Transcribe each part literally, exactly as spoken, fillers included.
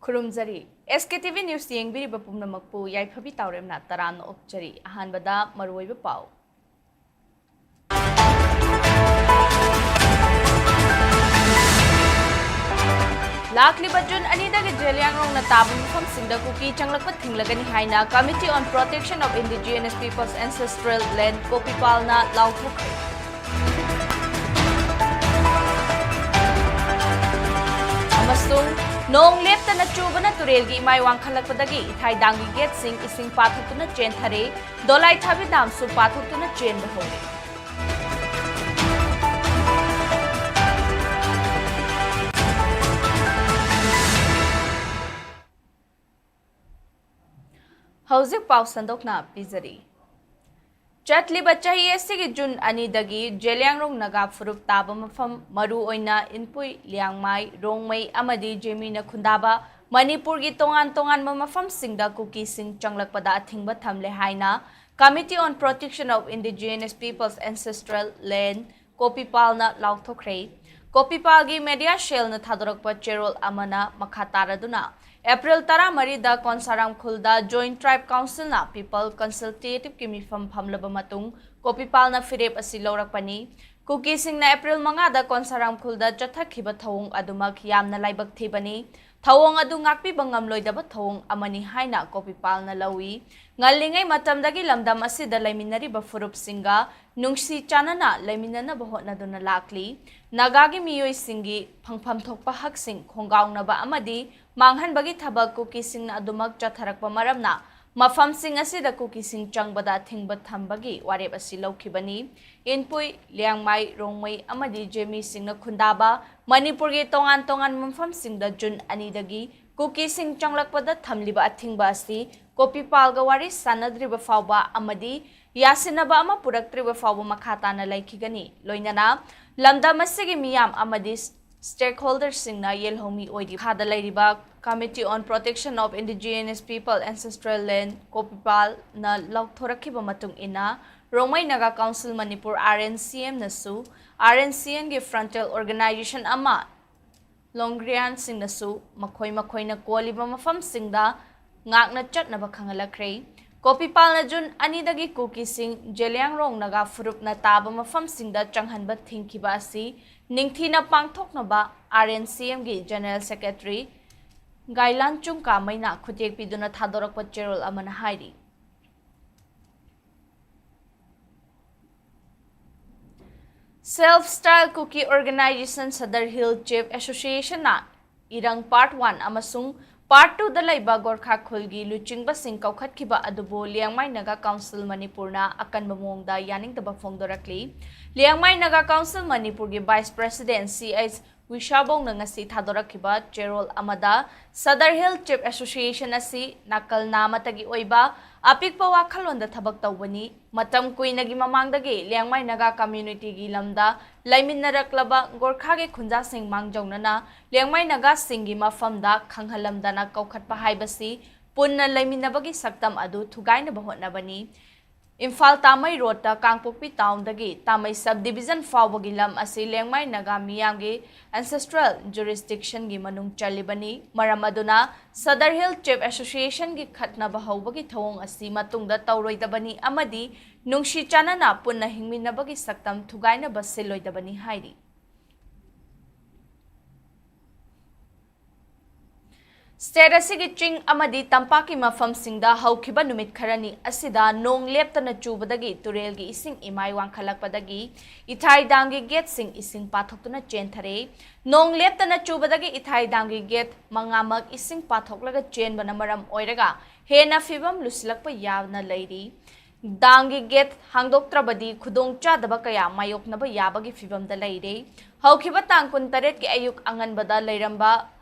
ꯈꯨꯔꯨꯝꯖꯔꯤ꯫ ꯑꯦꯁ ꯀꯦ T V news ꯌꯦꯡꯕꯤꯔꯤꯕ ꯄꯨꯝꯅꯃꯛꯄꯨ ꯌꯥꯏꯐꯕꯤ ꯇꯥꯎꯔꯦꯝꯅ ꯇꯔꯥꯝꯅ ꯑꯣꯛꯆꯔꯤ꯫ ꯑꯍꯥꯟꯕꯗ ꯃꯔꯨꯑꯣꯏꯕ ꯄꯥꯎ꯫ ꯂꯥꯛꯂꯤꯕ ꯖꯨꯟ ꯑꯅꯤꯗꯒꯤ ꯖꯦꯂꯤꯌꯥꯡꯔꯣꯡꯅ ꯇꯥꯕ ꯃꯐꯝꯁꯤꯡꯗ ꯀꯨꯀꯤ ꯆꯪꯂꯛꯄ ꯊꯤꯡꯂꯒꯅꯤ ꯍꯥꯏꯅ Committee on Protection of Indigenous Peoples' Ancestral Land, ꯀꯣꯄꯤꯄꯥꯜꯅ ꯂꯥꯎꯊꯣꯛꯈ꯭ꯔꯦ꯫ ꯑꯃꯁꯨꯡ ꯅꯣꯡ ꯂꯦꯞꯇꯅ ꯆꯨꯕꯅ ꯇꯨꯔꯦꯜꯒꯤ ꯏꯃꯥꯏ ꯋꯥꯡꯈꯠꯂꯛꯄꯗꯒꯤ ꯏꯊꯥꯏꯗꯥꯡꯒꯤ ꯒꯦꯠꯁꯤꯡ ꯏꯁꯤꯡ ꯄꯥꯊꯣꯛꯇꯨꯅ ꯆꯦꯟꯊꯔꯦ꯫ ꯗꯣꯂꯥꯏ ꯊꯥꯕꯤ ꯗꯥꯝꯁꯨ ꯄꯥꯊꯣꯛꯇꯨꯅ ꯆꯦꯟꯕ ꯍꯧꯔꯦ꯫ ꯍꯧꯖꯤꯛ ꯄꯥꯎ ꯁꯟꯗꯣꯛꯅ ꯄꯤꯖꯔꯤ꯫ ꯆꯠꯂꯤꯕ ꯆꯍꯤ ꯑꯁꯤꯒꯤ ꯖꯨꯟ ꯑꯅꯤꯗꯒꯤ ꯖꯦꯂꯤꯌꯥꯡꯔꯣꯡ ꯅꯥꯒꯥ ꯐꯨꯔꯨꯞ ꯇꯥꯕ ꯃꯐꯝ, ꯃꯔꯨꯑꯣꯏꯅ ꯏꯟꯄꯨꯏ, ꯂꯤꯌꯥꯡꯃꯥꯏ, ꯔꯣꯡꯃꯩ ꯑꯃꯗꯤ ꯖꯦꯃꯤꯅ ꯈꯨꯟꯗꯥꯕ ꯃꯅꯤꯄꯨꯔꯒꯤ ꯇꯣꯉꯥꯟ ꯇꯣꯉꯥꯟꯕ ꯃꯐꯝꯁꯤꯡꯗ ꯀꯨꯀꯤꯁꯤꯡ ꯆꯪꯂꯛꯄꯗ ꯑꯊꯤꯡꯕ ꯊꯝꯂꯦ ꯍꯥꯏꯅ Committee on Protection of Indigenous Peoples' Ancestral Land, ꯀꯣꯄꯤꯄꯥꯜꯅ ꯂꯥꯎꯊꯣꯛꯈ꯭ꯔꯦ꯫ ꯀꯣꯄꯤꯄꯥꯜꯒꯤ ꯃꯦꯗꯤꯌꯥ ꯁꯦꯜꯅ ꯊꯥꯗꯣꯔꯛꯄ ꯆꯦꯔꯣꯜ ꯑꯃꯅ ꯃꯈꯥ ꯇꯥꯔꯗꯨꯅ, ꯑꯦꯄ꯭ꯔꯤꯜ ꯇꯔꯥꯃꯔꯤꯗ ꯀꯣꯟꯁꯥꯔꯥꯝ ꯈꯨꯜꯗ Joint Tribe Councilꯅ People Consultativeꯀꯤ ꯃꯤꯐꯝ ꯐꯝꯂꯕ ꯃꯇꯨꯡ ꯀꯣꯄꯤꯄꯥꯜꯅ ꯐꯤꯔꯦꯞ ꯑꯁꯤ ꯂꯧꯔꯛꯄꯅꯤ꯫ ꯀꯨꯀꯤꯁꯤꯡꯅ ꯑꯦꯄ꯭ꯔꯤꯜ ꯃꯉꯥꯗ ꯀꯣꯟꯁꯥꯔꯥꯝ ꯈꯨꯜꯗ ꯆꯠꯊꯈꯤꯕ ꯊꯧꯑꯣꯡ ꯑꯗꯨꯃꯛ ꯌꯥꯝꯅ ꯂꯥꯏꯕꯛ ꯊꯤꯕꯅꯤ꯫ ꯊꯧꯑꯣꯡ ꯑꯗꯨ ꯉꯥꯛꯄꯤꯕ ꯉꯝꯂꯣꯏꯗꯕ ꯊꯧꯑꯣꯡ ꯑꯃꯅꯤ ꯍꯥꯏꯅ ꯀꯣꯄꯤꯄꯥꯜꯅ ꯂꯧꯏ꯫ ꯉꯜꯂꯤꯉꯩ ꯃꯇꯝꯗꯒꯤ ꯂꯝꯗꯝ ꯑꯁꯤꯗ ꯂꯩꯃꯤꯟꯅꯔꯤꯕ ꯐꯨꯔꯨꯞꯁꯤꯡꯒ ꯅꯨꯡꯁꯤ ꯆꯥꯟꯅꯅ ꯂꯩꯃꯤꯟꯅꯅꯕ ꯍꯣꯠꯅꯗꯨꯅ ꯂꯥꯛꯂꯤ꯫ ꯅꯥꯒꯥꯒꯤ ꯃꯤꯑꯣꯏꯁꯤꯡꯒꯤ ꯐꯪꯐꯝ ꯊꯣꯛꯄ ꯍꯛꯁꯤꯡ ꯈꯣꯡꯒꯥꯎꯅꯕ ꯑꯃꯗꯤ ꯃꯥꯡꯍꯟꯕꯒꯤ ꯊꯕꯛ ꯀꯨꯀꯤꯁꯤꯡꯅ ꯑꯗꯨꯃꯛ ꯆꯠꯊꯔꯛꯄ ꯃꯔꯝꯅ ꯃꯐꯝꯁꯤꯡ ꯑꯁꯤꯗ ꯀꯨꯀꯤꯁꯤꯡ ꯆꯪꯕꯗ ꯑꯊꯤꯡꯕ ꯊꯝꯕꯒꯤ ꯋꯥꯔꯦꯞ ꯑꯁꯤ ꯂꯧꯈꯤꯕꯅꯤ꯫ ꯏꯟꯄꯨꯏ, ꯂꯤꯌꯥꯡꯃꯥꯏ, ꯔꯣꯡꯃꯩ ꯑꯃꯗꯤ ꯖꯦꯃꯤꯁꯤꯡꯅ ꯈꯨꯟꯗꯥꯕ ꯃꯅꯤꯄꯨꯔꯒꯤ ꯇꯣꯉꯥꯟ ꯇꯣꯉꯥꯟꯕ ꯃꯐꯝꯁꯤꯡꯗ ꯖꯨꯟ ꯑꯅꯤꯗꯒꯤ ꯀꯨꯀꯤꯁꯤꯡ ꯆꯪꯂꯛꯄꯗ ꯊꯝꯂꯤꯕ ꯑꯊꯤꯡꯕ ꯑꯁꯤ ꯀꯣꯄꯤꯄꯥꯜꯒ ꯋꯥꯔꯤ ꯁꯥꯟꯅꯗ꯭ꯔꯤꯕ ꯐꯥꯎꯕ ꯑꯃꯗꯤ ꯌꯥꯁꯤꯟꯅꯕ ꯑꯃ ꯄꯨꯔꯛꯇ꯭ꯔꯤꯕ ꯐꯥꯎꯕ ꯃꯈꯥ ꯇꯥꯅ ꯂꯩꯈꯤꯒꯅꯤ꯫ ꯂꯣꯏꯅꯅ ꯂꯝꯗꯝ ꯑꯁꯤꯒꯤ ꯃꯤꯌꯥꯝ ꯑꯃꯗꯤ stakeholderꯁꯤꯡꯅ ꯌꯦꯜꯍꯧꯃꯤ ꯑꯣꯏꯔꯤ꯫ ꯃꯈꯥꯗ ꯂꯩꯔꯤꯕ Committee on Protection of Indigenous People Ancestral Land, ꯀꯣꯄꯤꯄꯥꯜꯅ ꯂꯥꯎꯊꯣꯔꯛꯈꯤꯕ ꯃꯇꯨꯡ ꯏꯟꯅ, ꯔꯣꯡꯃꯩ ꯅꯥꯒꯥ ꯀꯥꯎꯟꯁꯤꯜ ꯃꯅꯤꯄꯨꯔ, RNCMꯅꯁꯨ RNCMꯒꯤ frontal organization ꯑꯃ ꯂꯣꯡꯒ꯭ꯔꯤꯌꯥꯟꯁꯤꯡꯅꯁꯨ ꯃꯈꯣꯏ ꯃꯈꯣꯏꯅ ꯀꯣꯜꯂꯤꯕ ꯃꯐꯝꯁꯤꯡꯗ ꯉꯥꯛꯅ ꯆꯠꯅꯕ ꯈꯪꯍꯜꯂꯛꯈ꯭ꯔꯦ꯫ ꯀꯣꯄꯤꯄꯥꯜꯅ ꯖꯨꯟ ꯑꯅꯤꯗꯒꯤ ꯀꯨꯀꯤꯁꯤꯡ ꯖꯦꯂꯤꯌꯥꯡꯔꯣꯡ ꯅꯥꯒꯥ ꯐꯨꯔꯨꯞꯅ ꯇꯥꯕ ꯃꯐꯝꯁꯤꯡꯗ ꯆꯪꯍꯟꯕ ꯊꯤꯡꯈꯤꯕ ꯑꯁꯤ ꯅꯤꯡꯊꯤꯅ ꯄꯥꯡꯊꯣꯛꯅꯕ RNCMꯒꯤ General Secretary ꯒꯥꯏꯂꯥꯟ ꯆꯨꯡꯀꯥꯃꯩꯅ ꯈꯨꯠꯌꯦꯛ ꯄꯤꯗꯨꯅ ꯊꯥꯗꯣꯔꯛꯄ ꯆꯦꯔꯣꯜ ꯑꯃꯅ ꯍꯥꯏꯔꯤ꯫ Self Style Kuki Organization Sadar Hill Chief Associationꯅ ꯏꯔꯪ Part One ꯑꯃꯁꯨꯡ Part Twoꯗ ꯂꯩꯕ ꯒꯣꯔꯈꯥ ꯈꯨꯜꯒꯤ ꯂꯨꯆꯤꯡꯕꯁꯤꯡ ꯀꯧꯈꯠꯈꯤꯕ ꯑꯗꯨꯕꯨ ꯂꯤꯌꯥꯡꯃꯥꯏ ꯅꯥꯒꯥ ꯀꯥꯎꯟꯁꯤꯜ ꯃꯅꯤꯄꯨꯔꯅ ꯑꯀꯟꯕ ꯃꯑꯣꯡꯗ ꯌꯥꯅꯤꯡꯗꯕ ꯐꯣꯡꯗꯣꯔꯛꯂꯤ꯫ ꯂꯤꯌꯥꯡꯃꯥꯏ ꯅꯥꯒꯥ ꯀꯥꯎꯟꯁꯤꯜ ꯃꯅꯤꯄꯨꯔꯒꯤ Vice President C H ꯋꯤꯁꯥꯕꯧꯅ ꯉꯁꯤ ꯊꯥꯗꯣꯔꯛꯈꯤꯕ ꯆꯦꯔꯣꯜ ꯑꯃꯗ Sadar Hill Chief Association ꯑꯁꯤ ꯅꯥꯀꯜ ꯅꯥꯃꯇꯒꯤ ꯑꯣꯏꯕ ꯑꯄꯤꯛꯄ ꯋꯥꯈꯜꯂꯣꯟꯗ ꯊꯕꯛ ꯇꯧꯕꯅꯤ꯫ ꯃꯇꯝ ꯀꯨꯏꯅꯒꯤ ꯃꯃꯥꯡꯗꯒꯤ ꯂꯤꯌꯥꯡꯃꯥꯏ ꯅꯥꯒꯥ communityꯒꯤ ꯂꯝꯗ ꯂꯩꯃꯤꯟꯅꯔꯛꯂꯕ ꯒꯣꯔꯈꯥꯒꯤ ꯈꯨꯟꯖꯥꯁꯤꯡ ꯃꯥꯡꯖꯧꯅꯅ ꯂꯤꯌꯥꯡꯃꯥꯏ ꯅꯥꯒꯥꯁꯤꯡꯒꯤ ꯃꯐꯝꯗ ꯈꯪꯍꯜꯂꯝꯗꯅ ꯀꯧꯈꯠꯄ ꯍꯥꯏꯕꯁꯤ ꯄꯨꯟꯅ ꯂꯩꯃꯤꯟꯅꯕꯒꯤ ꯁꯛꯇꯝ ꯑꯗꯨ ꯊꯨꯒꯥꯏꯅꯕ ꯍꯣꯠꯅꯕꯅꯤ꯫ ꯏꯝꯐꯥꯜ ꯇꯥꯃꯩ ꯔꯣꯗꯇ ꯀꯥꯡꯄꯣꯛꯄꯤ ꯇꯥꯎꯟꯗꯒꯤ ꯇꯥꯃꯩ Subdivision ꯐꯥꯎꯕꯒꯤ ꯂꯝ ꯑꯁꯤ ꯂꯦꯡꯃꯥꯏ ꯅꯥꯒꯥ ꯃꯤꯌꯥꯝꯒꯤ Ancestral Jurisdictionꯒꯤ ꯃꯅꯨꯡ ꯆꯜꯂꯤꯕꯅꯤ꯫ ꯃꯔꯝ ꯑꯗꯨꯅ Sadar Hill Chief Associationꯒꯤ ꯈꯠꯅꯕ ꯍꯧꯕꯒꯤ ꯊꯧꯑꯣꯡ ꯑꯁꯤ ꯃꯇꯨꯡꯗ ꯇꯧꯔꯣꯏꯗꯕꯅꯤ ꯑꯃꯗꯤ ꯅꯨꯡꯁꯤ ꯆꯥꯟꯅꯅ ꯄꯨꯟꯅ ꯍꯤꯡꯃꯤꯟꯅꯕꯒꯤ ꯁꯛꯇꯝ ꯊꯨꯒꯥꯏꯅꯕ ꯁꯤꯜꯂꯣꯏꯗꯕꯅꯤ ꯍꯥꯏꯔꯤ꯫ State ꯑꯁꯤꯒꯤ ꯆꯤꯡ ꯑꯃꯗꯤ ꯇꯝꯄꯥꯛꯀꯤ ꯃꯐꯝꯁꯤꯡꯗ ꯍꯧꯈꯤꯕ ꯅꯨꯃꯤꯠ ꯈꯔꯅꯤ ꯑꯁꯤꯗ ꯅꯣꯡ ꯂꯦꯞꯇꯅ ꯆꯨꯕꯗꯒꯤ ꯇꯨꯔꯦꯜꯒꯤ ꯏꯁꯤꯡ ꯏꯃꯥꯏ ꯋꯥꯡꯈꯠꯂꯛꯄꯗꯒꯤ ꯏꯊꯥꯏ damꯒꯤ gateꯁꯤꯡ ꯏꯁꯤꯡ ꯄꯥꯊꯣꯛꯇꯨꯅ ꯆꯦꯟꯊꯔꯦ꯫ ꯅꯣꯡ ꯂꯦꯞꯇꯅ ꯆꯨꯕꯗꯒꯤ ꯏꯊꯥꯏ damꯒꯤ gate ꯃꯉꯥꯃꯛ ꯏꯁꯤꯡ ꯄꯥꯊꯣꯛꯂꯒ ꯆꯦꯟꯕꯅ ꯃꯔꯝ ꯑꯣꯏꯔꯒ ꯍꯦꯟꯅ ꯐꯤꯕꯝ ꯂꯨꯁꯤꯜꯂꯛꯄ ꯌꯥꯅ ꯂꯩꯔꯤ꯫ Damꯒꯤ gate ꯍꯥꯡꯗꯣꯛꯇ꯭ꯔꯕꯗꯤ ꯈꯨꯗꯣꯡꯆꯥꯗꯕ ꯀꯌꯥ ꯃꯥꯌꯣꯛꯅꯕ ꯌꯥꯕꯒꯤ ꯐꯤꯕꯝꯗ ꯂꯩꯔꯦ꯫ ꯍꯧꯈꯤꯕ ꯇꯥꯡ ꯀꯨꯟꯇꯔꯦꯠꯀꯤ ꯑꯌꯨꯛ ꯑꯉꯟꯕꯗ ꯂꯩꯔꯝꯕ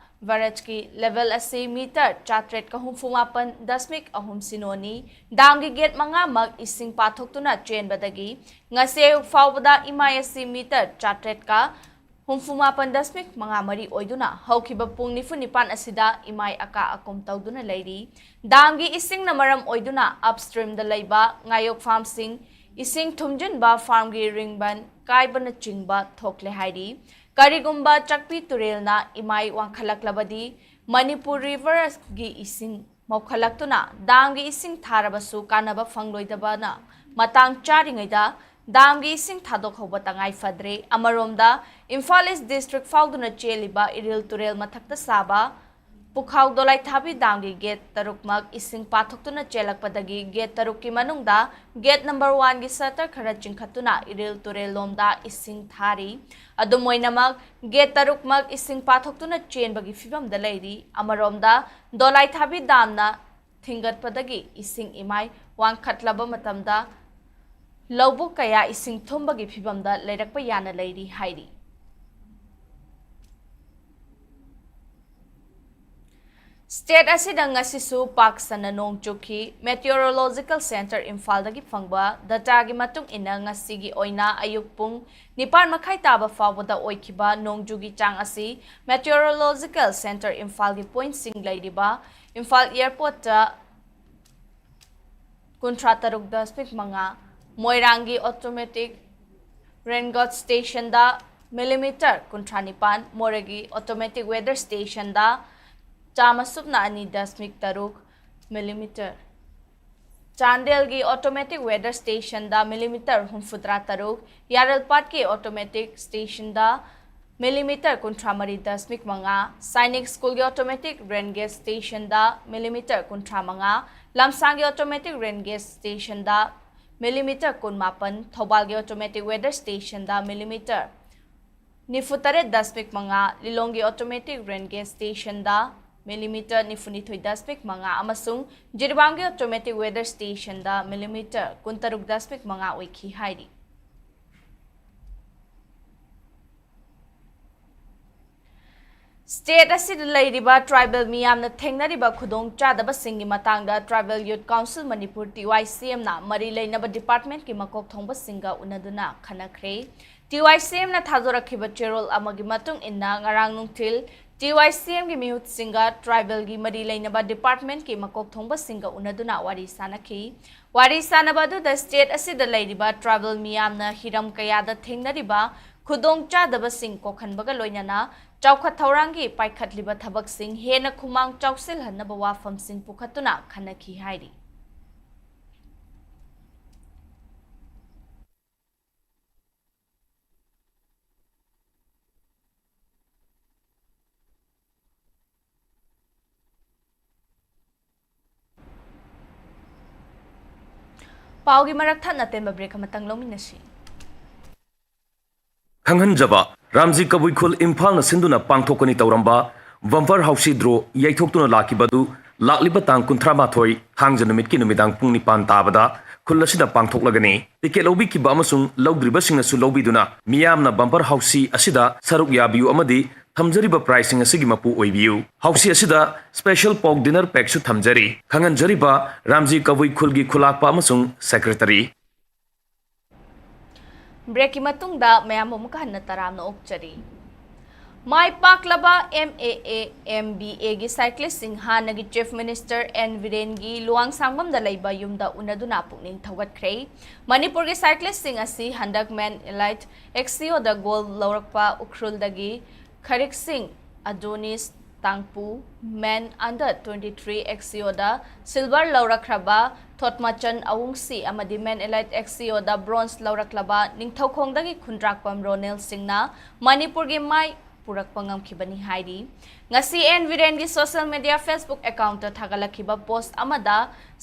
barrageꯀꯤ level ꯑꯁꯤ meter ꯆꯥꯇ꯭ꯔꯦꯠꯀ ꯍꯨꯝꯐꯨ ꯃꯥꯄꯟ ꯗꯁꯃꯤꯛ ꯑꯍꯨꯝ ꯁꯤꯅꯣꯅꯤ꯫ Damꯒꯤ gate ꯃꯉꯥꯃꯛ ꯏꯁꯤꯡ ꯄꯥꯊꯣꯛꯇꯨꯅ ꯆꯦꯟꯕꯗꯒꯤ ꯉꯁꯤ ꯑꯌꯨꯛ ꯐꯥꯎꯕꯗ ꯏꯃꯥꯏ ꯑꯁꯤ meter ꯆꯥꯇ꯭ꯔꯦꯠꯀ ꯍꯨꯝꯐꯨ ꯃꯥꯄꯟ ꯗꯁꯃꯤꯛ ꯃꯉꯥ ꯃꯔꯤ ꯑꯣꯏꯗꯨꯅ ꯍꯧꯈꯤꯕ ꯄꯨꯡ ꯅꯤꯐꯨ ꯅꯤꯄꯥꯟ ꯑꯁꯤꯗ ꯏꯃꯥꯏ ꯑꯀꯥ ꯑꯀꯨꯝ ꯇꯧꯗꯨꯅ ꯂꯩꯔꯤ꯫ Damꯒꯤ ꯏꯁꯤꯡꯅ ꯃꯔꯝ ꯑꯣꯏꯗꯨꯅ upstreamꯗ ꯂꯩꯕ ꯉꯥꯌꯣꯛ farmꯁꯤꯡ ꯏꯁꯤꯡ ꯊꯨꯝꯖꯤꯟꯕ, farmꯒꯤ ꯔꯤꯡꯕꯟ ꯀꯥꯏꯕꯅꯆꯤꯡꯕ ꯊꯣꯛꯂꯦ ꯍꯥꯏꯔꯤ꯫ ꯀꯔꯤꯒꯨꯝꯕ ꯆꯥꯛꯄꯤ ꯇꯨꯔꯦꯜꯅ ꯏꯃꯥꯏ ꯋꯥꯡꯈꯠꯂꯛꯂꯕꯗꯤ ꯃꯅꯤꯄꯨꯔ ꯔꯤꯚꯔꯒꯤ ꯏꯁꯤꯡ ꯃꯧꯈꯠꯂꯛꯇꯨꯅ ꯗꯥꯝꯒꯤ ꯏꯁꯤꯡ ꯊꯥꯔꯕꯁꯨ ꯀꯥꯟꯅꯕ ꯐꯪꯂꯣꯏꯗꯕꯅ ꯃꯇꯥꯡ ꯆꯥꯔꯤꯉꯩꯗ ꯗꯥꯝꯒꯤ ꯏꯁꯤꯡ ꯊꯥꯗꯣꯛꯍꯧꯕ ꯇꯉꯥꯏ ꯐꯗ꯭ꯔꯦ꯫ ꯑꯃꯔꯣꯝꯗ ꯏꯝꯐꯥꯜ ꯏꯁ ꯗꯤꯁꯇ꯭ꯔꯤꯛ ꯐꯥꯎꯗꯨꯅ ꯆꯦꯜꯂꯤꯕ ꯏꯔꯤꯜ ꯇꯨꯔꯦꯜ ꯃꯊꯛꯇ ꯁꯥꯕ ꯄꯨꯈꯥꯎ ꯗꯣꯂꯥꯏꯊꯥꯕꯤ ꯗꯥꯝꯒꯤ ꯒꯦꯠ ꯇꯔꯨꯛꯃꯛ ꯏꯁꯤꯡ ꯄꯥꯊꯣꯛꯇꯨꯅ ꯆꯦꯜꯂꯛꯄꯗꯒꯤ ꯒꯦꯠ ꯇꯔꯨꯛꯀꯤ ꯃꯅꯨꯡꯗ ꯒꯦꯠ ꯅꯝꯕꯔ ꯋꯥꯟꯒꯤ ꯁꯇꯔ ꯈꯔ ꯆꯤꯡꯈꯠꯇꯨꯅ ꯏꯔꯤꯜ ꯇꯨꯔꯦꯜ ꯂꯣꯝꯗ ꯏꯁꯤꯡ ꯊꯥꯔꯤ꯫ ꯑꯗꯨꯝ ꯑꯣꯏꯅꯃꯛ ꯒꯦꯠ ꯇꯔꯨꯛꯃꯛ ꯏꯁꯤꯡ ꯄꯥꯊꯣꯛꯇꯨꯅ ꯆꯦꯟꯕꯒꯤ ꯐꯤꯕꯝꯗ ꯂꯩꯔꯤ꯫ ꯑꯃꯔꯣꯝꯗ ꯗꯣꯂꯥꯏꯊꯥꯕꯤ ꯗꯥꯝꯅ ꯊꯤꯡꯒꯠꯄꯗꯒꯤ ꯏꯁꯤꯡ ꯏꯃꯥꯏ ꯋꯥꯡꯈꯠꯂꯕ ꯃꯇꯝꯗ ꯂꯧꯕꯨꯛ ꯀꯌꯥ ꯏꯁꯤꯡ ꯊꯨꯝꯕꯒꯤ ꯐꯤꯕꯝꯗ ꯂꯩꯔꯛꯄ ꯌꯥꯅ ꯂꯩꯔꯤ ꯍꯥꯏꯔꯤ꯫ ꯁ꯭ꯇꯦꯠ ꯑꯁꯤꯗ ꯉꯁꯤꯁꯨ ꯄꯥꯛ ꯁꯟꯅ ꯅꯣꯡ ꯆꯨꯈꯤ꯫ ꯃꯦꯇꯤꯑꯣꯔꯣꯂꯣꯖꯤꯀꯦꯜ ꯁꯦꯟꯇꯔ ꯏꯝꯐꯥꯜꯗꯒꯤ ꯐꯪꯕ ꯗꯇꯥꯒꯤ ꯃꯇꯨꯡ ꯏꯟꯅ ꯉꯁꯤꯒꯤ ꯑꯣꯏꯅ ꯑꯌꯨꯛ ꯄꯨꯡ ꯅꯤꯄꯥꯟ ꯃꯈꯥꯏ ꯇꯥꯕ ꯐꯥꯎꯕꯗ ꯑꯣꯏꯈꯤꯕ ꯅꯣꯡꯖꯨꯒꯤ ꯆꯥꯡ ꯑꯁꯤ ꯃꯦꯇꯤꯑꯣꯔꯣꯂꯣꯖꯤꯀꯦꯜ ꯁꯦꯟꯇꯔ ꯏꯝꯐꯥꯜꯒꯤ ꯄꯣꯏꯟꯠꯁꯤꯡ ꯂꯩꯔꯤꯕ ꯏꯝꯐꯥꯜ ꯑꯦꯌꯔꯄꯣꯔꯠꯇ ꯀꯨꯟꯊ꯭ꯔꯥ ꯇꯔꯨꯛ ꯗꯁꯃꯤꯛ ꯃꯉꯥ, ꯃꯣꯏꯔꯥꯡꯒꯤ ꯑꯣꯇꯣꯃꯦꯇꯤꯛ ꯔꯦꯟꯒꯣꯠ ꯁ꯭ꯇꯦꯁꯟꯗ ꯃꯤꯂꯤꯃꯤꯇꯔ ꯀꯨꯟꯊ꯭ꯔꯥ ꯅꯤꯄꯥꯟ, ꯃꯣꯔꯦꯒꯤ ꯑꯣꯇꯣꯃꯦꯇꯤꯛ ꯋꯦꯗꯔ ꯁ꯭ꯇꯦꯁꯟꯗ ꯆꯥꯝꯃ ꯁꯨꯞꯅ ꯑꯅꯤ ꯗꯁꯃꯤꯛ ꯇꯔꯨꯛ ꯃꯤꯂꯤꯃꯤꯇꯔ, ꯆꯥꯟꯗꯦꯜꯒꯤ ꯑꯣꯇꯣꯃꯦꯇꯤꯛ ꯋꯦꯗꯔ ꯁ꯭ꯇꯦꯁꯟꯗ ꯃꯤꯂꯤꯃꯤꯇꯔ ꯍꯨꯝꯐꯨꯇꯔꯥ ꯇꯔꯨꯛ, ꯌꯥꯔꯦꯜꯄꯥꯠꯀꯤ ꯑꯣꯇꯣꯃꯦꯇꯤꯛ ꯁ꯭ꯇꯦꯁꯟꯗ ꯃꯤꯂꯤꯃꯤꯇꯔ ꯀꯨꯟꯊ꯭ꯔꯥ ꯃꯔꯤ ꯗꯁꯃꯤꯛ ꯃꯉꯥ, ꯁꯥꯏꯅꯤꯛ ꯁ꯭ꯀꯨꯜꯒꯤ ꯑꯣꯇꯣꯃꯦꯇꯤꯛ ꯔꯦꯟ ꯒꯦꯖ ꯁ꯭ꯇꯦꯁꯟꯗ ꯃꯤꯂꯤꯃꯤꯇꯔ ꯀꯨꯟꯊ꯭ꯔꯥ ꯃꯉꯥ, ꯂꯝꯁꯥꯡꯒꯤ ꯑꯣꯇꯣꯃꯦꯇꯤꯛ ꯔꯦꯟ ꯒꯦꯖ ꯁ꯭ꯇꯦꯁꯟꯗ ꯃꯤꯂꯤꯃꯤꯇꯔ ꯀꯨꯟꯃꯥꯄꯟ, ꯊꯧꯕꯥꯜꯒꯤ ꯑꯣꯇꯣꯃꯦꯇꯤꯛ ꯋꯦꯗꯔ ꯁ꯭ꯇꯦꯁꯟꯗ ꯃꯤꯂꯤꯃꯤꯇꯔ ꯅꯤꯐꯨꯇꯔꯦꯠ ꯗꯁꯃꯤꯛ ꯃꯉꯥ, ꯂꯤꯂꯣꯡꯒꯤ ꯑꯣꯇꯣꯃꯦꯇꯤꯛ ꯔꯦꯟ ꯒꯦꯖ ꯁ꯭ꯇꯦꯁꯟꯗ ꯃꯤꯂꯤꯃꯤꯇꯔ ꯅꯤꯐꯨꯅꯤꯊꯣꯏ ꯗꯁꯃꯤꯛ ꯃꯉꯥ ꯑꯃꯁꯨꯡ ꯖꯤꯔꯤꯕꯥꯝꯒꯤ ꯑꯣꯇꯣꯃꯦꯇꯤꯛ ꯋꯦꯗꯔ ꯁ꯭ꯇꯦꯁꯟꯗ ꯃꯤꯂꯤꯃꯤꯇꯔ ꯀꯨꯟꯇꯔꯨꯛ ꯗꯁꯃꯤꯛ ꯃꯉꯥ ꯑꯣꯏꯈꯤ ꯍꯥꯏꯔꯤ꯫ ꯁ꯭ꯇꯦꯠ ꯑꯁꯤꯗ ꯂꯩꯔꯤꯕ ꯇ꯭ꯔꯥꯏꯕꯦꯜ ꯃꯤꯌꯥꯝꯅ ꯊꯦꯡꯅꯔꯤꯕ ꯈꯨꯗꯣꯡꯆꯥꯗꯕꯁꯤꯡꯒꯤ ꯃꯇꯥꯡꯗ ꯇ꯭ꯔꯥꯏꯕꯦꯜ ꯌꯨꯠ ꯀꯥꯎꯟꯁꯤꯜ ꯃꯅꯤꯄꯨꯔ, ꯇꯤ ꯋꯥꯏ ꯁꯤ ꯑꯦꯝꯅ ꯃꯔꯤ ꯂꯩꯅꯕ ꯗꯤꯄꯥꯔꯠꯃꯦꯟꯠꯀꯤ ꯃꯀꯣꯛ ꯊꯣꯡꯕꯁꯤꯡꯒ ꯎꯅꯗꯨꯅ ꯈꯟꯅꯈ꯭ꯔꯦ꯫ ꯇꯤ ꯋꯥꯏ ꯁꯤ ꯑꯦꯝꯅ ꯊꯥꯗꯣꯔꯛꯈꯤꯕ ꯆꯦꯔꯣꯜ ꯑꯃꯒꯤ ꯃꯇꯨꯡ ꯏꯟꯅ ꯉꯔꯥꯡ ꯅꯨꯡꯊꯤꯜ ꯇꯤ ꯋꯥꯏ ꯁꯤ ꯑꯦꯝꯒꯤ ꯃꯤꯍꯨꯠꯁꯤꯡꯒ ꯇ꯭ꯔꯥꯏꯕꯦꯜꯒꯤ ꯃꯔꯤ ꯂꯩꯅꯕ ꯗꯤꯄꯥꯔꯠꯃꯦꯟꯠꯀꯤ ꯃꯀꯣꯛ ꯊꯣꯡꯕꯁꯤꯡꯒ ꯎꯅꯗꯨꯅ ꯋꯥꯔꯤ ꯁꯥꯅꯈꯤ꯫ ꯋꯥꯔꯤ ꯁꯥꯅꯕ ꯑꯗꯨꯗ ꯁ꯭ꯇꯦꯠ ꯑꯁꯤꯗ ꯂꯩꯔꯤꯕ ꯇ꯭ꯔꯥꯏꯕꯦꯜ ꯃꯤꯌꯥꯝꯅ ꯍꯤꯔꯝ ꯀꯌꯥꯗ ꯊꯦꯡꯅꯔꯤꯕ ꯈꯨꯗꯣꯡꯆꯥꯗꯕꯁꯤꯡ ꯀꯣꯛꯍꯟꯕꯒ ꯂꯣꯏꯅꯅ ꯆꯥꯎꯈꯠ ꯊꯧꯔꯥꯡꯒꯤ ꯄꯥꯏꯈꯠꯂꯤꯕ ꯊꯕꯛꯁꯤꯡ ꯍꯦꯟꯅ ꯈꯨꯃꯥꯡ ꯆꯥꯎꯁꯤꯜꯍꯟꯅꯕ ꯋꯥꯐꯝꯁꯤꯡ ꯄꯨꯈꯠꯇꯨꯅ ꯈꯟꯅꯈꯤ ꯍꯥꯏꯔꯤ꯫ ꯄꯥꯎꯒꯤ ꯃꯔꯛ ꯊꯠꯅ ꯇꯦꯟꯕ break ꯑꯃꯇꯪ ꯂꯧꯃꯤꯟꯅꯁꯤ꯫ ꯈꯪꯍꯟꯖꯕ, ꯔꯥꯝꯖꯤ ꯀꯕꯨꯏ ꯈꯨꯜ ꯏꯝꯐꯥꯜꯅ ꯁꯤꯟꯗꯨꯅ ꯄꯥꯡꯊꯣꯛꯀꯅꯤ ꯇꯧꯔꯝꯕ bumper ꯍꯥꯎꯁꯤ draw ꯌꯩꯊꯣꯛꯇꯨꯅ ꯂꯥꯛꯈꯤꯕ ꯑꯗꯨ ꯂꯥꯛꯂꯤꯕ ꯇꯥꯡ ꯀꯨꯟꯊ꯭ꯔꯥ ꯃꯥꯊꯣꯏ ꯊꯥꯡꯖ ꯅꯨꯃꯤꯠꯀꯤ ꯅꯨꯃꯤꯗꯥꯡ ꯄꯨꯡ ꯅꯤꯄꯥꯟ ꯇꯥꯕꯗ ꯈꯨꯜ ꯑꯁꯤꯗ ꯄꯥꯡꯊꯣꯛꯂꯒꯅꯤ꯫ Ticket ꯂꯧꯕꯤꯈꯤꯕ ꯑꯃꯁꯨꯡ ꯂꯧꯗ꯭ꯔꯤꯕꯁꯤꯡꯅꯁꯨ ꯂꯧꯕꯤꯗꯨꯅ ꯃꯤꯌꯥꯝꯅ bumper ꯍꯥꯎꯁꯤ ꯑꯁꯤꯗ ꯁꯔꯨꯛ ꯌꯥꯕꯤꯌꯨ ꯑꯃꯗꯤ ꯊꯝꯖꯔꯤꯕ prizeꯁꯤꯡ ꯑꯁꯤꯒꯤ ꯃꯄꯨ ꯑꯣꯏꯕꯤꯌꯨ꯫ ꯍꯥꯎꯁꯤ ꯑꯁꯤꯗ special pork dinner packꯁꯨ ꯊꯝꯖꯔꯤ꯫ ꯈꯪꯍꯟꯖꯔꯤꯕ ꯔꯥꯝꯖꯤ ꯀꯕꯨꯏ ꯈꯨꯜꯒꯤ ꯈꯨꯂꯥꯛꯄ ꯑꯃꯁꯨꯡ secretary꯫ Breakꯀꯤ ꯃꯇꯨꯡꯗ ꯃꯌꯥꯝꯕꯨ ꯑꯃꯨꯛꯀ ꯍꯟꯅ ꯇꯔꯥꯝꯅ ꯑꯣꯛꯆꯔꯤ꯫ ꯃꯥꯏ ꯄꯥꯛꯂꯕ M A A, M B Aꯒꯤ cyclistꯁꯤꯡ ꯍꯥꯟꯅꯒꯤ Chief Minister N ꯕꯤꯔꯦꯟꯒꯤ ꯂꯨꯋꯥꯡꯁꯥꯡꯕꯝꯗ ꯂꯩꯕ ꯌꯨꯝꯗ ꯎꯅꯗꯨꯅ ꯄꯨꯛꯅꯤꯡ ꯊꯧꯒꯠꯈ꯭ꯔꯦ꯫ ꯃꯅꯤꯄꯨꯔꯒꯤ cyclistꯁꯤꯡ ꯑꯁꯤ ꯍꯟꯗꯛ Men Elite X C Oꯗ gold ꯂꯧꯔꯛꯄ ꯎꯈ꯭ꯔꯨꯜꯗꯒꯤ ꯈꯔꯤꯛꯁꯤꯡ ꯑꯗꯣꯅꯤꯁ ꯇꯥꯡꯄꯨ, Men Under twenty three X C Oꯗ silver ꯂꯧꯔꯛꯈ꯭ꯔꯕ ꯊꯣꯠꯃꯆꯟ ꯑꯋꯨꯡꯁꯤ ꯑꯃꯗꯤ Men Elite X C Oꯗ bronze ꯂꯧꯔꯛꯂꯕ ꯅꯤꯡꯊꯧꯈꯣꯡꯗꯒꯤ ꯈꯨꯟꯗ꯭ꯔꯥꯛꯄꯝ ꯔꯣꯅꯦꯜ ꯁꯤꯡꯅ ꯃꯅꯤꯄꯨꯔꯒꯤ ꯃꯥꯏ ꯄꯨꯔꯛꯄ ꯉꯝꯈꯤꯕꯅꯤ ꯍꯥꯏꯔꯤ꯫ ꯉꯁꯤ N ꯕꯤꯔꯦꯟꯒꯤ social media Facebook accountꯇ ꯊꯥꯒꯠꯂꯛꯈꯤꯕ post ꯑꯃꯗ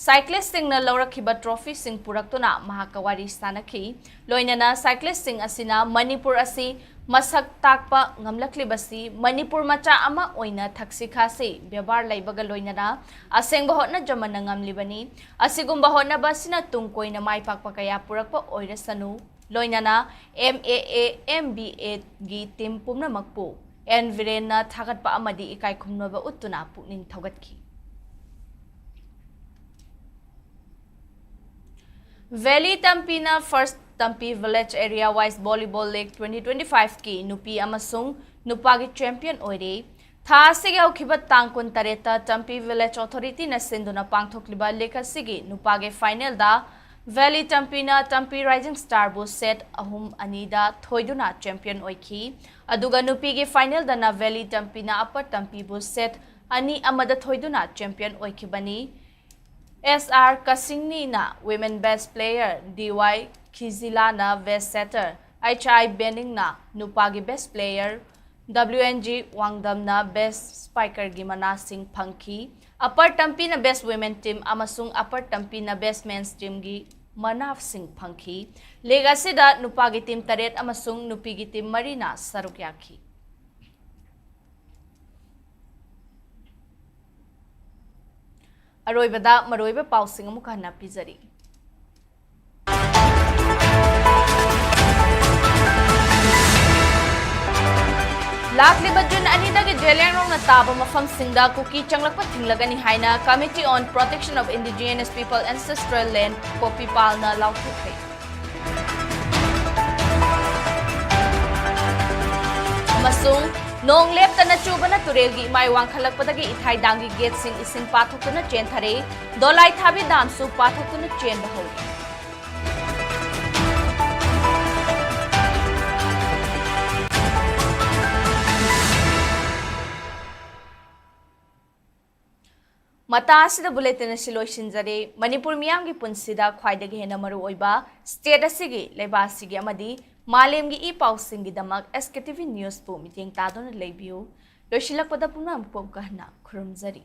cyclistꯁꯤꯡꯅ ꯂꯧꯔꯛꯈꯤꯕ trophyꯁꯤꯡ ꯄꯨꯔꯛꯇꯨꯅ ꯃꯍꯥꯛꯀ ꯋꯥꯔꯤ ꯁꯥꯅꯈꯤ꯫ ꯂꯣꯏꯅꯅ cyclistꯁꯤꯡ ꯑꯁꯤꯅ ꯃꯅꯤꯄꯨꯔ ꯑꯁꯤ ꯃꯁꯛ ꯇꯥꯛꯄ ꯉꯝꯂꯛꯂꯤꯕꯁꯤ ꯃꯅꯤꯄꯨꯔ ꯃꯆꯥ ꯑꯃ ꯑꯣꯏꯅ ꯊꯛꯁꯤ ꯈꯥꯁꯤ ꯕꯦꯕꯥꯔ ꯂꯩꯕꯒ ꯂꯣꯏꯅꯅ ꯑꯁꯦꯡꯕ ꯍꯣꯠꯅꯖꯃꯟꯅ ꯉꯝꯂꯤꯕꯅꯤ꯫ ꯑꯁꯤꯒꯨꯝꯕ ꯍꯣꯠꯅꯕ ꯑꯁꯤꯅ ꯇꯨꯡ ꯀꯣꯏꯅ ꯃꯥꯏ ꯄꯥꯛꯄ ꯀꯌꯥ ꯄꯨꯔꯛꯄ ꯑꯣꯏꯔꯁꯅꯨ꯫ ꯂꯣꯏꯅꯅ M A A, M B Aꯒꯤ team ꯄꯨꯝꯅꯃꯛꯄꯨ N ꯕꯤꯔꯦꯟꯅ ꯊꯥꯒꯠꯄ ꯑꯃꯗꯤ ꯏꯀꯥꯏ ꯈꯨꯝꯅꯕ ꯎꯠꯇꯨꯅ ꯄꯨꯛꯅꯤꯡ ꯊꯧꯒꯠꯈꯤ꯫ Valley ꯇꯝꯄꯤꯅ First Tampi Village Area Wise Volleyball League twenty twenty fiveꯀꯤ ꯅꯨꯄꯤ ꯑꯃꯁꯨꯡ ꯅꯨꯄꯥꯒꯤ champion ꯑꯣꯏꯔꯦ꯫ ꯊꯥ ꯑꯁꯤꯒꯤ ꯍꯧꯈꯤꯕ ꯇꯥꯡ ꯀꯨꯟꯇꯔꯦꯠꯇ Tampi Village Authorityꯅ ꯁꯤꯟꯗꯨꯅ ꯄꯥꯡꯊꯣꯛꯂꯤꯕ league ꯑꯁꯤꯒꯤ ꯅꯨꯄꯥꯒꯤ finalꯗ Valley Tampina Tampi Rising Star ꯕꯨ set ꯑꯍꯨꯝ ꯑꯅꯤꯗ ꯊꯣꯏꯗꯨꯅ champion ꯑꯣꯏꯈꯤ꯫ ꯑꯗꯨꯒ ꯅꯨꯄꯤꯒꯤ final ꯗꯅ Valley Tampina Upper Tampi ꯕꯨ set ꯑꯅꯤ ꯑꯃꯗ ꯊꯣꯏꯗꯨꯅ champion ꯑꯣꯏꯈꯤꯕꯅꯤ꯫ S R Kasingni ꯅ women best player, D Y Khizila ꯅ best setter, H I Bening ꯅ ꯅꯨꯄꯥꯒꯤ best player, W N G Wangdam ꯅ best spiker ꯒꯤ ꯃꯅꯥꯁꯤꯡ ꯐꯪꯈꯤ꯫ Upper Tampi ꯅ best women team ꯑꯃꯁꯨꯡ Upper Tampi ꯅ best men's team ꯒꯤ ꯃꯅꯥꯁꯤꯡ ꯐꯪꯈꯤ꯫ League ꯑꯁꯤꯗ ꯅꯨꯄꯥꯒꯤ team ꯇꯔꯦꯠ ꯑꯃꯁꯨꯡ ꯅꯨꯄꯤꯒꯤ team ꯃꯔꯤꯅ ꯁꯔꯨꯛ ꯌꯥꯈꯤ꯫ ꯑꯔꯣꯏꯕꯗ ꯃꯔꯨꯑꯣꯏꯕ ꯄꯥꯎꯁꯤꯡ ꯑꯃꯨꯛ ꯍꯟꯅ ꯄꯤꯖꯔꯤ꯫ ꯂꯥꯛꯂꯤꯕ ꯖꯨꯟ ꯑꯅꯤꯗꯒꯤ ꯖꯦꯂꯤꯌꯥꯡꯔꯣꯡꯅ ꯇꯥꯕ ꯃꯐꯝꯁꯤꯡꯗ ꯀꯨꯀꯤ ꯆꯪꯂꯛꯄ ꯊꯤꯡꯂꯒꯅꯤ ꯍꯥꯏꯅ Committee on Protection of Indigenous People Ancestral Land ꯀꯣꯄꯤꯄꯥꯜꯅ ꯂꯥꯎꯊꯣꯛꯈ꯭ꯔꯦ꯫ ꯑꯃꯁꯨꯡ ꯅꯣꯡ ꯂꯦꯞꯇꯅ ꯆꯨꯕꯅ ꯇꯨꯔꯦꯜꯒꯤ ꯏꯃꯥꯏ ꯋꯥꯡꯈꯠꯂꯛꯄꯗꯒꯤ ꯏꯊꯥꯏ dam ꯒꯤ gate ꯁꯤꯡ ꯏꯁꯤꯡ ꯄꯥꯊꯣꯛꯇꯨꯅ ꯆꯦꯟꯊꯔꯦ꯫ ꯗꯣꯂꯥꯏ ꯊꯥꯕꯤ dam ꯁꯨ ꯄꯥꯊꯣꯛꯇꯨꯅ ꯆꯦꯟꯕ ꯍꯧꯔꯦ꯫ ꯃꯇꯥ ꯑꯁꯤꯗ bulletin ꯑꯁꯤ ꯂꯣꯏꯁꯤꯟꯖꯔꯦ꯫ ꯃꯅꯤꯄꯨꯔ ꯃꯤꯌꯥꯝꯒꯤ ꯄꯨꯟꯁꯤꯗ ꯈ꯭ꯋꯥꯏꯗꯒꯤ ꯍꯦꯟꯅ ꯃꯔꯨ ꯑꯣꯏꯕ state ꯑꯁꯤꯒꯤ, ꯂꯩꯕꯥꯛ ꯑꯁꯤꯒꯤ ꯑꯃꯗꯤ ꯃꯥꯂꯦꯝꯒꯤ E ꯄꯥꯎꯁꯤꯡꯒꯤꯗꯃꯛ S K T V News ꯕꯨ ꯃꯤꯠꯌꯦꯡ ꯇꯥꯗꯨꯅ ꯂꯩꯕꯤꯌꯨ꯫ ꯂꯣꯏꯁꯤꯜꯂꯛꯄꯗ ꯄꯨꯝꯅꯃꯛꯄꯨ ꯑꯃꯨꯛꯀ ꯍꯟꯅ ꯈꯨꯔꯨꯝꯖꯔꯤ꯫